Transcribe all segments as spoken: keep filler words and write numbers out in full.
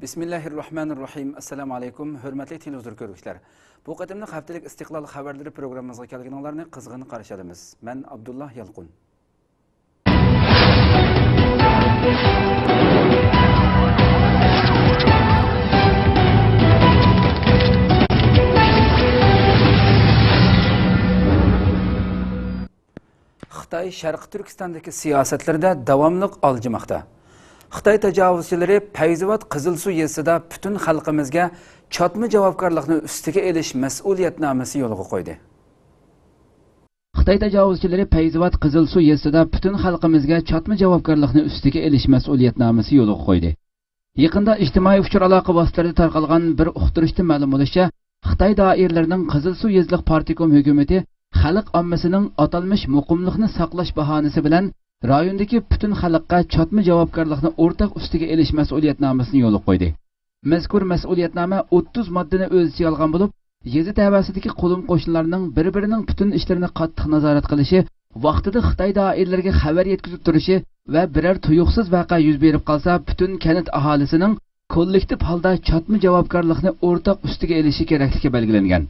بىسمىللاھىررەھمانىررەھىم. ئەسسالامۇ ئەلەيكۇم، ھۆرمەتلىك تېلېۋىزور كۆرگۈچىلەر. بۇ قېتىملىق ھەپتىلىك ئىستىقلال خەۋەرلىرى پروگراممىمىزغا كەلگىنىڭلارنى قىزغىن قارشى ئالىمىز. مەن ئابدۇللا يالقۇن. خىتاي شەرقىي تۈركىستاندىكى سىياسەتلىرىدە داۋاملىق ئالجىماقتا. خىتاي تاجاۋۇزچىلىرى پەيزىۋات قىزىلسۇ يېزىسىدا پۈتۈن خەلقىمىزگە چاتما جاۋابكارلىقنى ئۈستىگە ئېلىش مەسئۇلىيەتنامىسى يولغا قويدى. خىتاي تاجاۋۇزچىلىرى پەيزىۋات قىزىلسۇ يېزىسىدا پۈتۈن خەلقىمىزگە چاتما جاۋابكارلىقنى ئۈستىگە ئېلىش مەسئۇلىيەتنامىسى يولغا قويدى. يېقىندا ئىجتىمائىي ئۇچۇر ئالاقە ۋاسىتىلىرىدا تارقالغان بىر ئۇقتۇرۇشتىن مەلۇم بولۇشىچە، خىتاي دائىرىلىرىنىڭ قىزىلسۇ يېزىلىق پارتكوم ھۆكۈمىتى خەلق ئاممىسىنىڭ ئاتالمىش مۇقىملىقنى ساقلاش باھانىسى بىلەن رايوندىكى پۈتۈن خەلققە چاتما جاۋابكارلىقنى ئورتاق ئۈستىگە ئېلىش مەسئۇلىيەتنامىسىنى يولغا قويدى. مەزكۇر مەسئۇلىيەتنامە ئوتتۇز ماددىنى ئۆز ئىچىگە ئالغان بولۇپ، يېزا تەۋەسىدىكى قولۇم-قوشنىلارنىڭ بىر-بىرىنىڭ پۈتۈن ئىشلىرىنى قاتتىق نازارەت قىلىشى، ۋاقتىدا خىتاي دائىرىلىرىگە خەۋەر يەتكۈزۈپ تۇرۇشى ۋە بىرەر تۇيۇقسىز ۋەقە يۈز بېرىپ قالسا، پۈتۈن كەنت ئاھالىسىنىڭ كوللېكتىپ ھالدا چاتما جاۋابكارلىقنى ئورتاق ئۈستىگە ئېلىشى كېرەكلىكى بەلگىلەنگەن.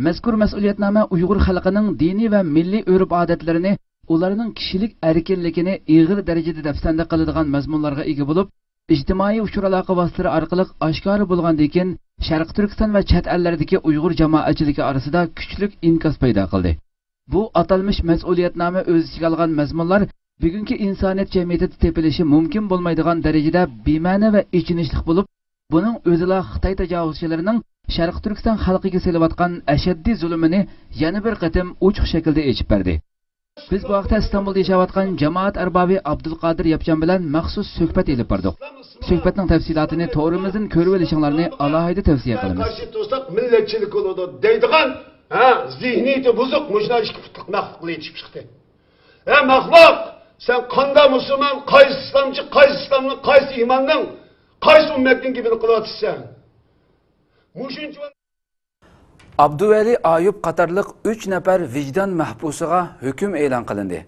مەزكۇر مەسئۇلىيەتنامە ئۇيغۇر خەلقىنىڭ دىنىي ۋە مىللىي ئۆرپ-ئادەتلىرىنى، ئۇلارنىڭ كىشىلىك ئەركىنلىكىنى ئېغىر دەرىجىدە دەپسەندە قىلىدىغان مەزمۇنلارغا ئىگە بولۇپ، ئىجتىمائىي ئۇچۇر ئالاقە ۋاسىتىلىرى ئارقىلىق ئاشكارا بولغاندىن كېيىن، شەرقىي تۈركىستان ۋە چەت ئەللەردىكى ئۇيغۇر جامائەتچىلىكى ئارىسىدا كۈچلۈك ئىنكاس پەيدا قىلدى. بۇ ئاتالمىش مەسئۇلىيەتنامە ئۆز ئىچىگە ئالغان مەزمۇنلار بۈگۈنكى ئىنسانىيەت جەمئىيىتىدە تېپىلىشى مۇمكىن بولمايدىغان دەرىجىدە بىمەنە ۋە ئېچىنىشلىق بولۇپ، بۇنىڭ ئۆزىلا خىتاي تاجاۋۇزچىلىرىنىڭ شەرقىي تۈركىستان خەلقىگە سېلىۋاتقان ئەشەددىي زۇلۇمىنى يەنە بىر قېتىم ئوچۇق شەكىلدە ئېچىپ بەردى. بىز بۇ ھەقتە ئىستانبۇلدا ياشاۋاتقان جامائەت ئەربابى ئابدۇلقادىر ياپچان بىلەن مەخسۇس سۆھبەت ئېلىپ باردۇق. سۆھبەتنىڭ تەپسىلاتىنى تورىمىزدىن كۆرۈۋېلىشىڭلارنى ئالاھىدە تەۋسىيە قىلىمىز. قارشى تۇرساق مىللەتچىلىك بولىدۇ دەيدىغان، ھە، زېھنىيىتى بۇزۇق مۇشۇنداق ئىككى پۇتلۇق مەخلۇقلار يېتىشىپ چىقتى. ھە، مەخلۇق، سەن قانداق مۇسۇلمان، قايسى ئىسلامچى، قايسى ئىسلامنىڭ، قايسى ئىماننىڭ، قايسى ئۈممەتنىڭ گېپىنى قىلىۋاتىسەن؟ مۇشۇنچە ئابدۇۋەلى ئايۇپ قاتارلىق ئۈچ نەپەر ۋىجدان مەھبۇسىغا ھۆكۈم ئېلان قىلىندى.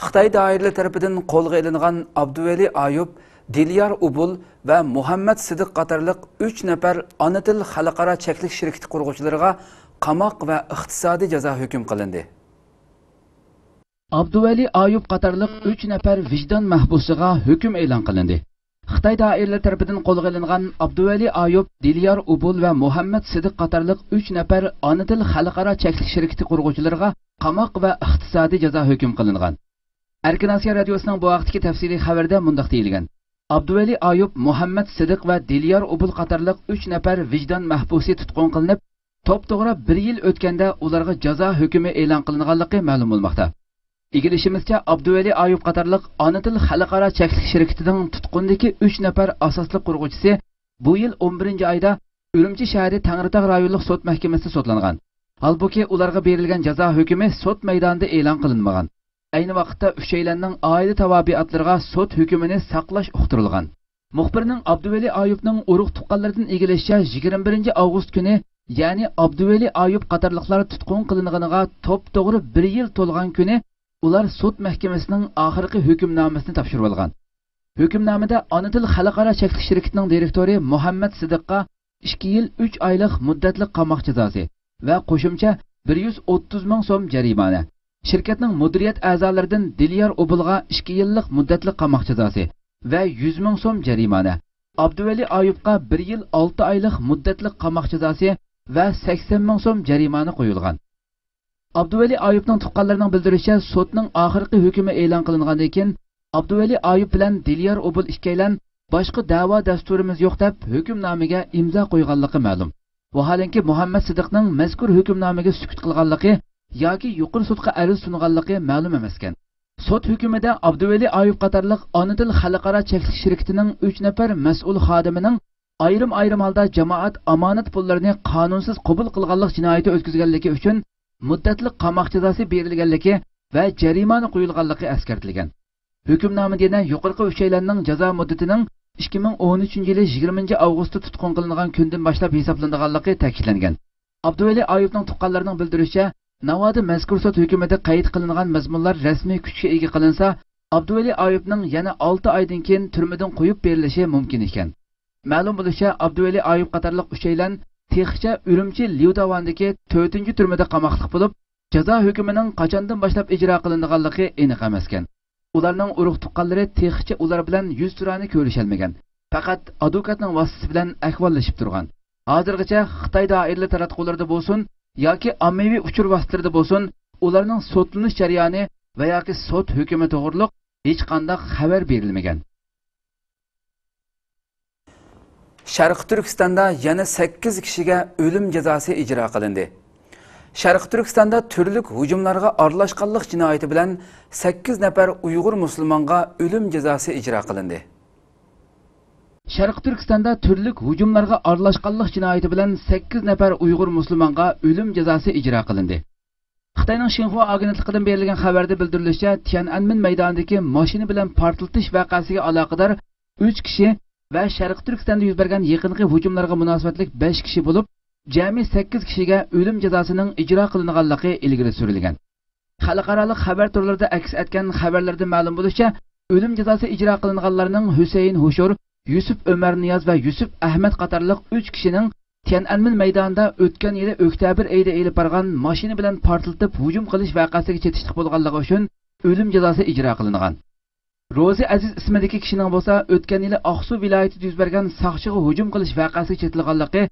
خىتاي دائىرىلىرى تەرىپىدىن قولغا ئېلىنغان ئابدۇۋەلى ئايۇپ، دىليار ئۇبۇل ۋە مۇھەممەد سىدىق قاتارلىق ئۈچ نەپەر ئانا تىل خەلقئارا چەكلىك شىركىتى قۇرغۇچىلىرىغا قاماق ۋە ئىقتىسادىي جازا ھۆكۈم قىلىندى. ئابدۇۋەلى ئايۇپ قاتارلىق ئۈچ نەپەر ۋىجدان مەھبۇسىغا ھۆكۈم ئېلان قىلىندى. خىتاي دائىرىلىرى تەرىپىدىن قولغا ئېلىنغان ئابدۇۋەلى ئايۇپ، دىليار ئۇبۇل ۋە مۇھەممەد سىدىق قاتارلىق ئۈچ نەپەر ئانا تىل خەلقئارا چەكلىك شىركىتى قۇرغۇچىلىرىغا قاماق ۋە ئىقتىسادىي جازا ھۆكۈم قىلىنغان. ئەركىن ئاسىيا رادىيوسىنىڭ بۇ ھەقتىكى تەپسىلىي خەۋىرىدە مۇنداق دېيىلگەن: ئابدۇۋەلى ئايۇپ، مۇھەممەد سىدىق ۋە دىليار ئۇبۇل قاتارلىق ئۈچ نەپەر ۋىجدان مەھبۇسى تۇتقۇن قىلىنىپ، توپتوغرا بىر يىل ئۆتكەندە ئۇلارغا جازا ھۆكۈمى ئېلان قىلىنغانلىقى مەلۇم بولماقتا. ئىگىلىشىمىزچە، ئابدۇۋەلى ئايۇپ قاتارلىق ئانا تىل خەلقئارا چەكلىك شىركىتىنىڭ تۇتقۇندىكى ئۈچ نەپەر ئاساسلىق قۇرغۇچىسى بۇ يىل ئون بىرىنچى ئايدا ئۈرۈمچى شەھىرى تەڭرىتاغ رايونلۇق سوت مەھكىمىسىدە سوتلانغان. ھالبۇكى، ئۇلارغا بېرىلگەن جازا ھۆكۈمى سوت مەيدانىدا ئېلان قىلىنمىغان. ئەينى ۋاقىتتا ئۈچەيلەننىڭ ئائىلە تاۋابىئاتلىرىغا سوت ھۆكۈمىنى ساقلاش ئۇقتۇرۇلغان. مۇخبىرنىڭ ئابدۇۋەلى ئايۇپنىڭ ئۇرۇق-تۇغقانلىرىدىن ئىگىلىشىچە، يىگىرمە بىرىنچى ئاۋغۇست كۈنى، يەنى ئابدۇۋەلى ئايۇپ قاتارلىقلار تۇتقۇن قىلىنغىنىغا توپتوغرا بىر يىل تولغان كۈنى ئۇلار سوت مەھكىمىسىنىڭ ئاخىرقى ھۆكۈمنامىسىنى تاپشۇرۇۋالغان. ھۆكۈمنامىدە ئانا تىل خەلقئارا چەكلىك شىركىتىنىڭ دىرېكتورى مۇھەممەد سىدىققا ئىككى يىل ئۈچ ئايلىق مۇددەتلىك قاماق جازاسى ۋە قوشۇمچە بىر يۈز ئوتتۇز مىڭ سوم جەرىمانە، شىركەتنىڭ مۇدىرىيەت ئەزالىرىدىن دىليار ئۇبۇلغا ئىككى يىللىق مۇددەتلىك قاماق جازاسى ۋە يۈز مىڭ سوم جەرىمانە، ئابدۇۋەلى ئايۇپقا بىر يىل ئالتە ئايلىق مۇددەتلىك قاماق جازاسى ۋە سەكسەن مىڭ سوم جەرىمانە قويۇلغان. ئابدۇۋەلى ئايۇپنىڭ تۇغقانلىرىنىڭ بىلدۈرۈشىچە، سوتنىڭ ئاخىرقى ھۆكۈمى ئېلان قىلىنغاندىن كېيىن، ئابدۇۋەلى ئايۇپ بىلەن دىليار ئۇبۇل ئىككىيلەن باشقا دەۋا دەستۇرىمىز يوق دەپ ھۆكۈمنامىگە ئىمزا قويغانلىقى مەلۇم. ۋاھالەنكى، مۇھەممەد سىدىقنىڭ مەزكۇر ھۆكۈمنامىگە سۈكۈت قىلغانلىقى ياكى يۇقىرى سوتقا ئەرز سۇنغانلىقى مەلۇم ئەمەسكەن. سوت ھۆكۈمىدە ئابدۇۋەلى ئايۇپ قاتارلىق ئانا تىل خەلقئارا چەكلىك شىركىتىنىڭ ئۈچ نەپەر مەسئۇل خادىمىنىڭ ئايرىم-ئايرىم ھالدا جامائەت ئامانەت پۇللىرىنى قانۇنسىز قوبۇل قىلغانلىق جىنايىتى ئۆتكۈزگەنلىكى ئۈچۈن مۇددەتلىك قاماق جازاسى بېرىلگەنلىكى ۋە جەرىمانە قويۇلغانلىقى ئەسكەرتىلگەن. ھۆكۈمنامىدە يەنە يۇقىرىقى ئۈچەيلەننىڭ جازا مۇددىتىنىڭ ئىككى مىڭ ئون ئۈچىنچى يىلى يىگىرمىنچى ئاۋغۇستتا تۇتقۇن قىلىنغان كۈندىن باشلاپ ھېسابلىنىدىغانلىقى تەكىتلەنگەن. ئابدۇۋەلى ئايۇپنىڭ تۇغقانلىرىنىڭ بىلدۈرۈشىچە، ناۋادا مەزكۇر سوت ھۆكۈمىدە قەيت قىلىنغان مەزمۇنلار رەسمىي كۈچكە ئىگە قىلىنسا، ئابدۇۋەلى ئايۇپنىڭ يەنە ئالتە ئايدىن كېيىن تۈرمىدىن قويۇپ بېرىلىشى مۇمكىن ئىكەن. مەلۇم بولۇشىچە، ئابدۇۋەلى ئايۇپ قاتارلىق ئۈچەيلەن تېخىچە ئۈرۈمچى ليۇداۋاندىكى تۆتىنچى تۈرمىدە قاماقلىق بولۇپ، جازا ھۆكمىنىڭ قاچاندىن باشلاپ ئىجرا قىلىنىدىغانلىقى ئېنىق ئەمەسكەن. ئۇلارنىڭ ئۇرۇق-تۇغقانلىرى تېخىچە ئۇلار بىلەن يۈزتۇرانە كۆرۈشەلمىگەن، پەقەت ئادۋوكاتنىڭ ۋاسىتىسى بىلەن ئەھۋاللىشىپ تۇرغان. ھازىرغىچە خىتاي دائىرىلىرى تاراتقۇلىرىدا بولسۇن ياكى ئاممىۋى ئۇچۇر ۋاسىتىلىرىدا بولسۇن، ئۇلارنىڭ سوتلىنىش جەريانى ۋە ياكى سوت ھۆكمى توغرۇلۇق ھېچقانداق خەۋەر بېرىلمىگەن. شەرقىي تۈركىستاندا يەنە سەككىز كىشىگە ئۆلۈم جازاسى ئىجرا قىلىندى. شەرقىي تۈركىستاندا تۈرلۈك ھۇجۇملارغا ئارىلاشقانلىق جىنايىتى بىلەن سەككىز نەپەر ئۇيغۇر مۇسۇلمانغا ئۆلۈم جازاسى ئىجرا قىلىندى. شەرقىي تۈركىستاندا تۈرلۈك ھۇجۇملارغا ئارىلاشقانلىق جىنايىتى بىلەن سەككىز نەپەر ئۇيغۇر مۇسۇلمانغا ئۆلۈم جازاسى ئىجرا قىلىندى. خىتاينىڭ شىنخۇا ئاگېنتلىقىدىن بېرىلگەن خەۋەردە بىلدۈرۈلۈشىچە، تيەنئەنمېن مەيدانىدىكى ماشىنا بىلەن پارتلىتىش ۋەقەسىگە ئالاقىدار ئۈچ كىشى ۋە شەرقىي تۈركىستاندا يۈز بەرگەن يېقىنقى ھۇجۇملارغا مۇناسىۋەتلىك بەش كىشى بولۇپ، جەمئىي سەككىز كىشىگە ئۆلۈم جازاسىنىڭ ئىجرا قىلىنغانلىقى ئىلگىرى سۈرۈلگەن. خەلقئارالىق خەۋەر تورلىرىدا ئەكس ئەتكەن خەۋەرلەردىن مەلۇم بولۇشىچە، ئۆلۈم جازاسى ئىجرا قىلىنغانلارنىڭ ھۈسەيىن ھوشۇر، يۈسۈپ ئۆمەرنىياز ۋە يۈسۈپ ئەھمەد قاتارلىق ئۈچ كىشىنىڭ تيەنئەنمېن مەيدانىدا ئۆتكەن يىلى ئۆكتەبىر ئېيىدا ئېلىپ بارغان ماشىنا بىلەن پارتلىتىپ ھۇجۇم قىلىش ۋەقەسىگە چېتىشلىق بولغانلىقى ئۈچۈن ئۆلۈم جازاسى ئىجرا قىلىنغان. روزى ئەزىز ئىسمىدىكى كىشىنىڭ بولسا ئۆتكەن يىلى ئاقسۇ ۋىلايىتىدە يۈز بەرگەن ساقچىغا ھۇجۇم قىلىش ۋەقەسىگە چېتىلغانلىقى،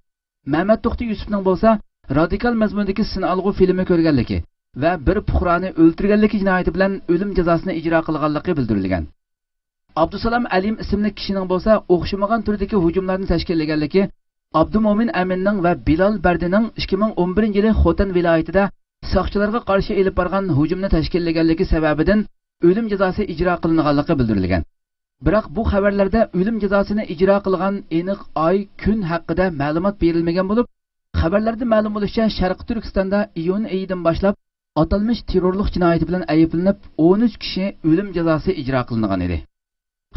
مەمەت توختى يۈسۈپنىڭ بولسا رادىكال مەزمۇندىكى سىنئالغۇ فىلىمى كۆرگەنلىكى ۋە بىر پۇقرانى ئۆلتۈرگەنلىكى جىنايىتى بىلەن ئۆلۈم جازاسىنى ئىجرا قىلغانلىقى بىلدۈرۈلگەن. ئابدۇسالام ئەلىم ئىسىملىك كىشىنىڭ بولسا ئوخشىمىغان تۈردىكى ھۇجۇملارنى تەشكىللىگەنلىكى، ئابدۇمومىن ئەمىننىڭ ۋە بىلال بەردىنىڭ ئىككى مىڭ ئون بىرىنچى يىلى خوتەن ۋىلايىتىدە ساقچىلارغا قارشى ئېلىپ بارغان ھۇجۇمنى تەشكىللىگەنلىكى سەۋەبىدىن ئۆلۈم جازاسى ئىجرا قىلىنغانلىقى بىلدۈرۈلگەن. بىراق بۇ خەۋەرلەردە ئۆلۈم جازاسىنى ئىجرا قىلغان ئېنىق ئاي، كۈن ھەققىدە مەلۇمات بېرىلمىگەن بولۇپ، خەۋەرلەردىن مەلۇم بولۇشىچە، شەرقىي تۈركىستاندا ئىيۇن ئېيىدىن باشلاپ ئاتالمىش تېررورلۇق جىنايىتى بىلەن ئەيىبلىنىپ، ئون ئۈچ كىشى ئۆلۈم جازاسى ئىجرا قىلىنغان ئىدى.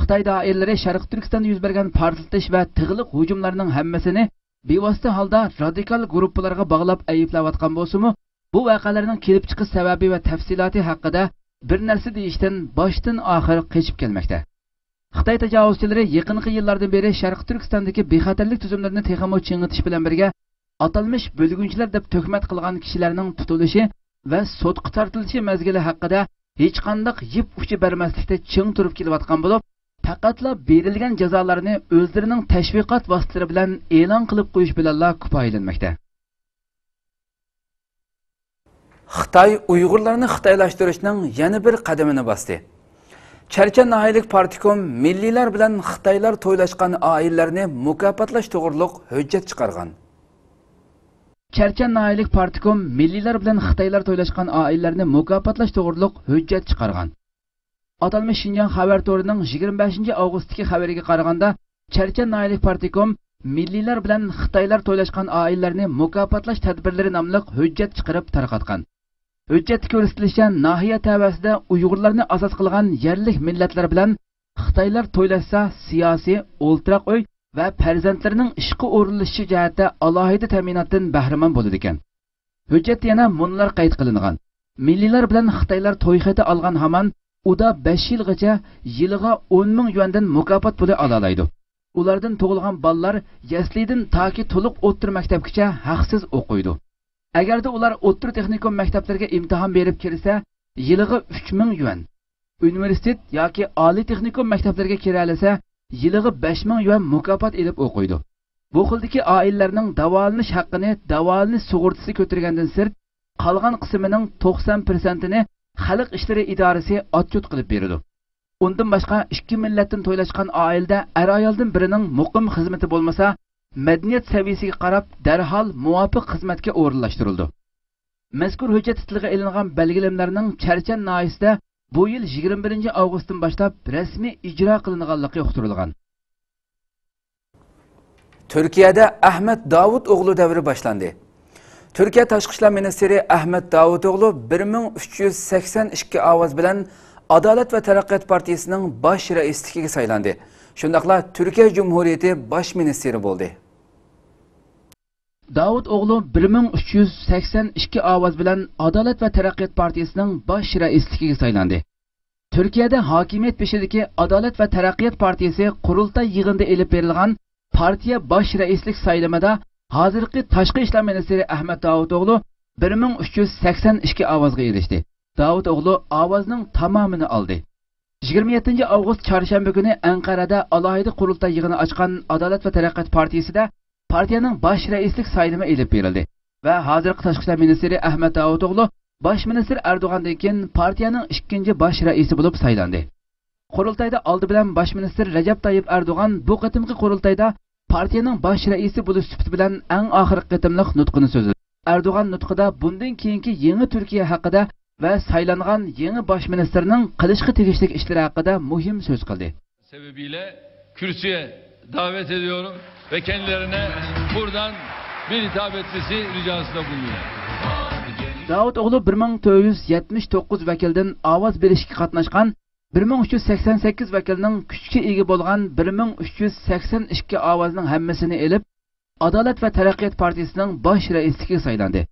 خىتاي دائىرىلىرى شەرقىي تۈركىستاندا يۈز بەرگەن پارتلىتىش ۋە تىغلىق ھۇجۇملارنىڭ ھەممىسىنى بىۋاسىتە ھالدا رادىكال گۇرۇپپىلارغا باغلاپ ئەيىبلەۋاتقان بولسىمۇ، بۇ ۋەقەلەرنىڭ كېلىپ چىقىش سەۋەبى ۋە تەپسىلاتى ھەققىدە بىر نەرسە دېيىشتىن باشتىن ئاخىر قېچىپ كەلمەكتە. خىتاي تاجاۋۇزچىلىرى يېقىنقى يىللاردىن بېرى شەرقىي تۈركىستاندىكى بىخەتەرلىك تۈزۈملىرىنى تېخىمۇ چىڭىتىش بىلەن بىرگە، ئاتالمىش بۆلگۈنچىلەر دەپ تۆھمەت قىلغان كىشىلەرنىڭ تۇتۇلۇشى ۋە سوتقا تارتىلىشى مەزگىلى ھەققىدە ھېچقانداق يىپ ئۇچى بەرمەسلىكتە چىڭ تۇرۇپ كېلىۋاتقان بولۇپ، پەقەتلا بېرىلگەن جازالارنى ئۆزلىرىنىڭ تەشۋىقات ۋاسىتىلىرى بىلەن ئېلان قىلىپ قويۇش بىلەنلا كۇپايىلەنمەكتە. خىتاي ئۇيغۇرلارنى خىتايلاشتۇرۇشنىڭ يەنە بىر قەدىمىنى باستى. چەرچەن ناھىيەلىك پارتكوم مىللىيلار بىلەن خىتايلار تويلاشقان ئائىلىلەرنى مۇكاپاتلاش توغرۇلۇق ھۆججەت چىقارغان. چەرچەن ناھىيەلىك پارتكوم مىللىيلار بىلەن خىتايلار تويلاشقان ئائىلىلەرنى مۇكاپاتلاش توغرۇلۇق ھۆججەت چىقارغان. ئاتالمىش شىنجاڭ خەۋەر تورىنىڭ يىگىرمە بەشىنچى ئاۋغۇستتىكى خەۋىرىگە قارىغاندا، چەرچەن ناھىيەلىك پارتكوم مىللىيلار بىلەن خىتايلار تويلاشقان ئائىلىلەرنى مۇكاپاتلاش تەدبىرلىرى ناملىق ھۆججەت چىقىرىپ تارقاتقان. ھۆججەتتە كۆرسىتىلىشىچە، ناھىيە تەۋەسىدە ئۇيغۇرلارنى ئاساس قىلغان يەرلىك مىللەتلەر بىلەن خىتايلار تويلاشسا، سىياسىي، ئولتۇراق ئۆي ۋە پەرزەنتلىرىنىڭ ئىشقا ئورۇنلىشىشى جەھەتتە ئالاھىدە تەمىناتتىن بەھرىمەن بولىدىكەن. ھۆججەتتە يەنە مۇنۇلار قەيت قىلىنغان: مىللىيلار بىلەن خىتايلار توي خېتى ئالغان ھامان ئۇدا بەش يىلغىچە يىلىغا ئون مىڭ يۈەندىن مۇكاپات پۇلى ئالالايدۇ. ئۇلاردىن تۇغۇلغان بالىلار يەسلىدىن تاكى تولۇق ئوتتۇرا مەكتەپكىچە ھەقسىز ئوقۇيدۇ. ئەگەردە ئۇلار ئوتتۇرا تېخنىكوم مەكتەپلىرىگە ئىمتىھان بېرىپ كىرسە، يىلىغا ئۈچ مىڭ يۈەن، ئۇنىۋېرسىتېت ياكى ئالىي تېخنىكوم مەكتەپلىرىگە كىرەلىسە، يىلىغا بەش مىڭ يۈەن مۇكاپات ئېلىپ ئوقۇيدۇ. بۇ خىلدىكى ئائىلىلەرنىڭ داۋالىنىش ھەققىنى داۋالىنىش سۇغۇرتىسى كۆتۈرگەندىن سىرت، قالغان قىسمىنىڭ توقسان پىرسەنتىنى خەلق ئىشلىرى ئىدارىسى ئاتچوت قىلىپ بېرىدۇ. ئۇندىن باشقا، ئىككى مىللەتتىن تويلاشقان ئائىلىدە ئەر-ئايالدىن بىرىنىڭ مۇقىم خىزمىتى بولمىسا، مەدەنىيەت سەۋىيىسىگە قاراپ دەرھال مۇۋاپىق خىزمەتكە ئورۇنلاشتۇرۇلىدۇ. مەزكۇر ھۆججەتتە تىلغا ئېلىنغان بەلگىلىمىلەرنىڭ چەرچەن ناھىيەسىدە بۇ يىل يىگىرمە بىرىنچى ئاۋغۇستتىن باشلاپ رەسمىي ئىجرا قىلىنغانلىقى ئۇقتۇرۇلغان. تۈركىيەدە ئەھمەت داۋۇت ئوغلۇ دەۋرى باشلاندى. تۈركىيە تاشقى ئىشلار مىنىستىرى ئەھمەت داۋۇت ئوغلۇ بىر مىڭ ئۈچ يۈز سەكسەن ئىككى ئاۋاز بىلەن ئادالەت ۋە تەرەققىيات پارتىيىسىنىڭ باش رەئىسلىكىگە سايلاندى. شۇنداقلا تۈركىيە جۇمھۇرىيىتى باش مىنىستىرى بولدى. داۋۇت ئوغلۇ بىر مىڭ ئۈچ يۈز سەكسەن ئىككى ئاۋاز بىلەن ئادالەت ۋە تەرەققىيات پارتىيىسىنىڭ باش رەئىسلىكىگە سايلاندى. تۈركىيەدە ھاكىمىيەت بېشىدىكى ئادالەت ۋە تەرەققىيات پارتىيىسى قۇرۇلتاي يىغىنىدا ئېلىپ بېرىلغان پارتىيە باش رەئىسلىك سايلىمىدا ھازىرقى تاشقى ئىشلار مىنىستىرى ئەخمەت داۋۇتئوغلۇ بىر مىڭ ئۈچ يۈز سەكسەن ئىككى ئاۋازغا ئېرىشتى. داۋۇتئوغلۇ ئاۋازنىڭ تامامىنى ئالدى. يىگىرمە يەتتىنچى ئاۋغۇست چارشەنبە كۈنى ئەنقەرەدە ئالاھىدە قۇرۇلتاي يىغىنى ئاچقان ئادالەت ۋە تەرەققىيات پارتىيىسىدە پارتىيەنىڭ باش رەئىسلىك سايلىمى ئېلىپ بېرىلدى ۋە ھازىرقى تاشقى ئىشلار مىنىستىرى ئەخمەت داۋۇتئوغلۇ باش مىنىستىر ئەردوغاندىن كېيىن پارتىيەنىڭ ئىككىنچى باش رەئىسى بولۇپ سايلاندى. قۇرۇلتايدا ئالدى بىلەن باش مىنىستىر رەجەپ تايىپ ئەردوغان بۇ قېتىمقى قۇرۇلتايدا پارتىيەنىڭ باش رەئىسى بولۇش سۈپىتى بىلەن ئەڭ ئاخىرقى قېتىملىق نۇتقىنى سۆزلىدى. ئەردوغان نۇتقىدا بۇندىن كېيىنكى يېڭى تۈركىيە ھەققىدە ۋە سايلانغان يېڭى باش مىنىستىرنىڭ قىلىشقا تېگىشلىك ئىشلىرى ھەققىدە مۇھىم سۆز قىلدى. Sebebiyle kürsüye davet ediyorum ve kendilerine buradan bir hitap etmesi ricasında bulunuyorum. داۋۇت ئوغلى بىر مىڭ تۆت يۈز يەتمىش توققۇز ۋەكىلدىن ئاۋاز بېرىشكە قاتناشقان بىر مىڭ ئۈچ يۈز سەكسەن سەككىز ۋەكىلنىڭ كۈچكە ئىگە بولغان بىر مىڭ ئۈچ يۈز سەكسەن ئىككى ئاۋازنىڭ ھەممىسىنى ئېلىپ، ئادالەت ۋە تەرەققىيات پارتىيىسىنىڭ باش رەئىسلىكىگە سايلاندى.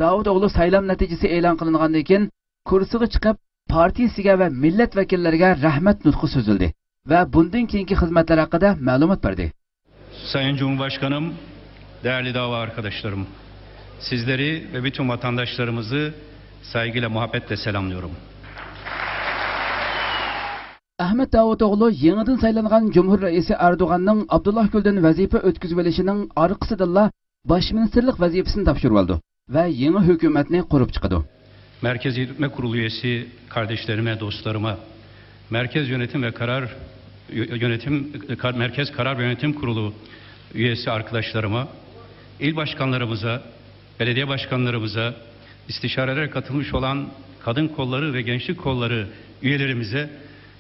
داۋۇت ئوغلى سايلام نەتىجىسى ئېلان قىلىنغاندىن كېيىن كۇرسىغا چىقىپ، پارتىيىسىگە ۋە مىللەت ۋەكىللىرىگە رەھمەت نۇتقى سۆزلىدى ۋە بۇندىن كېيىنكى خىزمەتلەر ھەققىدە مەلۇمات بەردى. Sayın Cumhurbaşkanım, değerli dava arkadaşlarım, sizleri ve bütün vatandaşlarımızı saygıyla, muhabbetle selamlıyorum. ئەخمەت داۋۇتئوغلۇ يېڭىدىن سايلانغان جۇمھۇر رەئىسى ئەردوغاننىڭ ئابدۇللا گۈلدىن ۋەزىپە ئۆتكۈزۈۋېلىشىنىڭ ئارقىسىدىنلا باش مىنىستىرلىق ۋەزىپىسىنى تاپشۇرۇۋالىدۇ ۋە يېڭى ھۆكۈمەتنى قۇرۇپ چىقىدۇ. Merkez Yürütme Kurulu üyesi kardeşlerime, dostlarıma, Merkez Yönetim ve Karar Yönetim Merkez Karar ve Yönetim Kurulu üyesi arkadaşlarıma, il başkanlarımıza, belediye başkanlarımıza, istişarelere katılmış olan kadın kolları ve gençlik kolları üyelerimize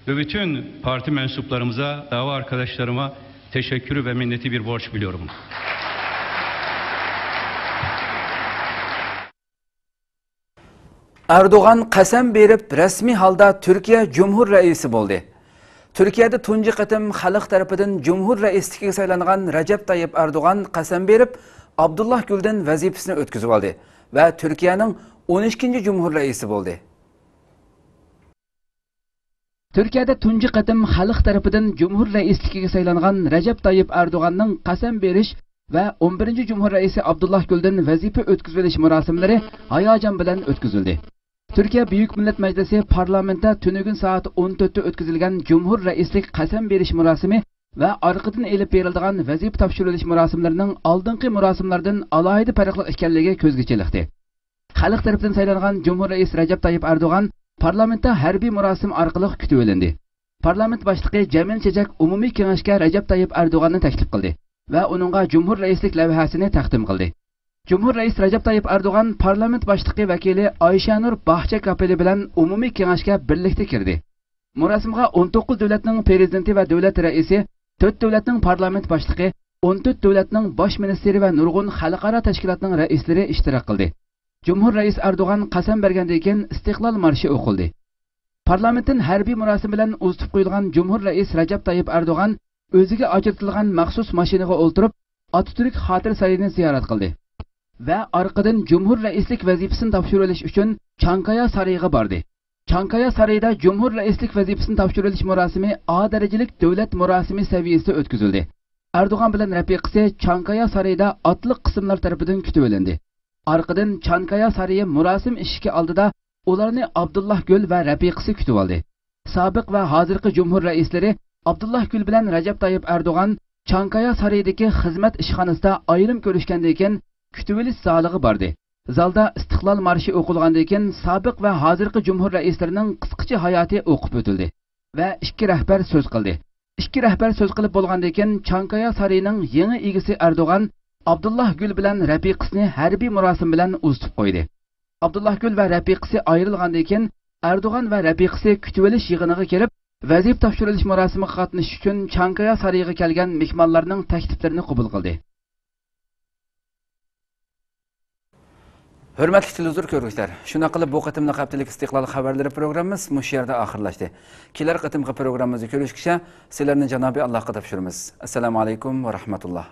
ve bütün parti mensuplarımıza, dava arkadaşlarıma teşekkürü ve minneti bir borç biliyorum. ئەردوغان قەسەم بېرىپ رەسمىي ھالدا تۈركىيە جۇمھۇر رەئىسى بولدى. تۈركىيەدە تۇنجى قېتىم خەلق تەرىپىدىن جۇمھۇر رەئىسلىكىگە سايلانغان رەجەپ تايىپ ئەردوغان قەسەم بېرىپ، ئابدۇللا گۈلدىن ۋەزىپىسىنى ئۆتكۈزۈۋالدى ۋە تۈركىيەنىڭ ئون ئىككىنچى جۇمھۇر رەئىسى بولدى. تۈركىيەدە تۇنجى قېتىم خەلق تەرىپىدىن جۇمھۇر رەئىسلىكىگە سايلانغان رەجەپ تايىپ ئەردوغاننىڭ قەسەم بېرىش ۋە ئون بىرىنچى جۇمھۇر رەئىسى ئابدۇللا گۈلدىن ۋەزىپە ئۆتكۈزۈۋېلىش مۇراسىملىرى ھاياجان بىلەن ئۆتكۈزۈلدى. تۈركىيە بۈيۈك مىللەت مەجلىسى پارلامېنتتا تۈنۈگۈن سائەت ئون تۆتتە ئۆتكۈزۈلگەن جۇمھۇر رەئىسلىك قەسەم بېرىش مۇراسىمى ۋە ئارقىدىن ئېلىپ بېرىلىدىغان ۋەزىپە تاپشۇرۇۋېلىش مۇراسىملىرىنىڭ ئالدىنقى مۇراسىملاردىن ئالاھىدە پەرقلىق ئىكەنلىكى كۆزگە چېلىقتى. خەلق تەرىپىدىن سايلانغان جۇمھۇر رەئىس رەجەپ تايىپ ئەردوغان پارلامېنتتا ھەربىي مۇراسىم ئارقىلىق كۈتۈۋېلىندى. پارلامېنت باشلىقى جەمىل چېچەك ئومۇمىي كېڭەشكە رەجەپ تايىپ ئەردوغاننى تەكلىپ قىلدى ۋە ئۇنىڭغا جۇمھۇر رەئىسلىك لەۋھەسىنى تەقدىم قىلدى. جۇمھۇر رەئىس رەجەپ تايىپ ئەردوغان پارلامېنت باشلىقى ۋەكىلى ئايشەنۇر باغچە كاپىلى بىلەن ئومۇمىي كېڭەشكە بىرلىكتە كىردى. مۇراسىمغا ئون توققۇز دۆلەتنىڭ پىرېزىدېنتى ۋە دۆلەت رەئىسى، تۆت دۆلەتنىڭ پارلامېنت باشلىقى، ئون تۆت دۆلەتنىڭ باش مىنىستىرى ۋە نۇرغۇن خەلقئارا تەشكىلاتنىڭ رەئىسلىرى ئىشتىراك قىلدى. جۇمھۇر رەئىس ئەردوغان قەسەم بەرگەندىن كېيىن ئىستىقلال مارشى ئوقۇلدى. پارلامېنتتىن ھەربىي مۇراسىم بىلەن ئۇزىتىپ قويۇلغان جۇمھۇر رەئىس رەجەپ تايىپ ئەردوغان ئۆزىگە ئاجرىتىلغان مەخسۇس ماشىنىغا ئولتۇرۇپ، ئاتاتۈرك خاتىرە سارىيىنى زىيارەت قىلدى ۋە ئارقىدىن جۇمھۇر رەئىسلىك ۋەزىپىسىنى تاپشۇرۇۋېلىش ئۈچۈن چانكايا سارىيىغا باردى. چانكايا سارىيىدا جۇمھۇر رەئىسلىك ۋەزىپىسىنى تاپشۇرۇۋېلىش مۇراسىمى ئا دەرىجىلىك دۆلەت مۇراسىمى سەۋىيەسىدە ئۆتكۈزۈلدى. ئەردوغان بىلەن رەپىقىسى چانكايا سارىيىدا ئاتلىق قىسىملار تەرىپىدىن كۈتۈۋېلىندى. ئارقىدىن چانكايا سارىيى مۇراسىم ئىشىكى ئالدىدا ئۇلارنى ئابدۇللا گۈل ۋە رەپىقىسى كۈتۈۋالدى. سابىق ۋە ھازىرقى جۇمھۇر رەئىسلىرى ئابدۇللا گۈل بىلەن رەجەپ تايىپ ئەردوغان چانكايا سارىيىدىكى خىزمەت ئىشخانىسىدا ئايرىم كۆرۈشكەندىن كېيىن، كۈتۈۋېلىش زالىغا باردى. زالدا ئىستىقلال مارشى ئوقۇلغاندىن كېيىن، سابىق ۋە ھازىرقى جۇمھۇر رەئىسلىرىنىڭ قىسقىچە ھاياتى ئوقۇپ ئۆتۈلدى ۋە ئىككى رەھبەر سۆز قىلدى. ئىككى رەھبەر سۆز قىلىپ بولغاندىن كېيىن، چانكايا سارىيىنىڭ يېڭى ئىگىسى ئەردوغان ئابدۇللا گۈل بىلەن رەپىقىسىنى ھەربىي مۇراسىم بىلەن ئۇزىتىپ قويدى. ئابدۇللا گۈل ۋە رەپىقىسى ئايرىلغاندىن كېيىن، ئەردوغان ۋە رەپىقىسى كۈتۈۋېلىش يىغىنىغا كېلىپ، ۋەزىپە تاپشۇرۇۋېلىش مۇراسىمىغا قاتنىشىش ئۈچۈن چانكايا سارىيىغا كەلگەن مېھمانلارنىڭ تەكلىپلىرىنى قوبۇل قىلدى. ھۆرمەتلىك تېلېۋىزور كۆرگۈچىلەر، شۇنداق قىلىپ بۇ قېتىملىق ھەپتىلىك ئىستىقلال خەۋەرلىرى پروگراممىمىز مۇشۇ يەردە ئاخىرلاشتى. كېلەر قېتىمقى پروگراممىمىزدا كۆرۈشكىچە سىلەرنى جانابى ئاللاھقا تاپشۇرىمىز. ئەسسالامۇ ئەلەيكۇم ۋە رەھمەتۇللاھ.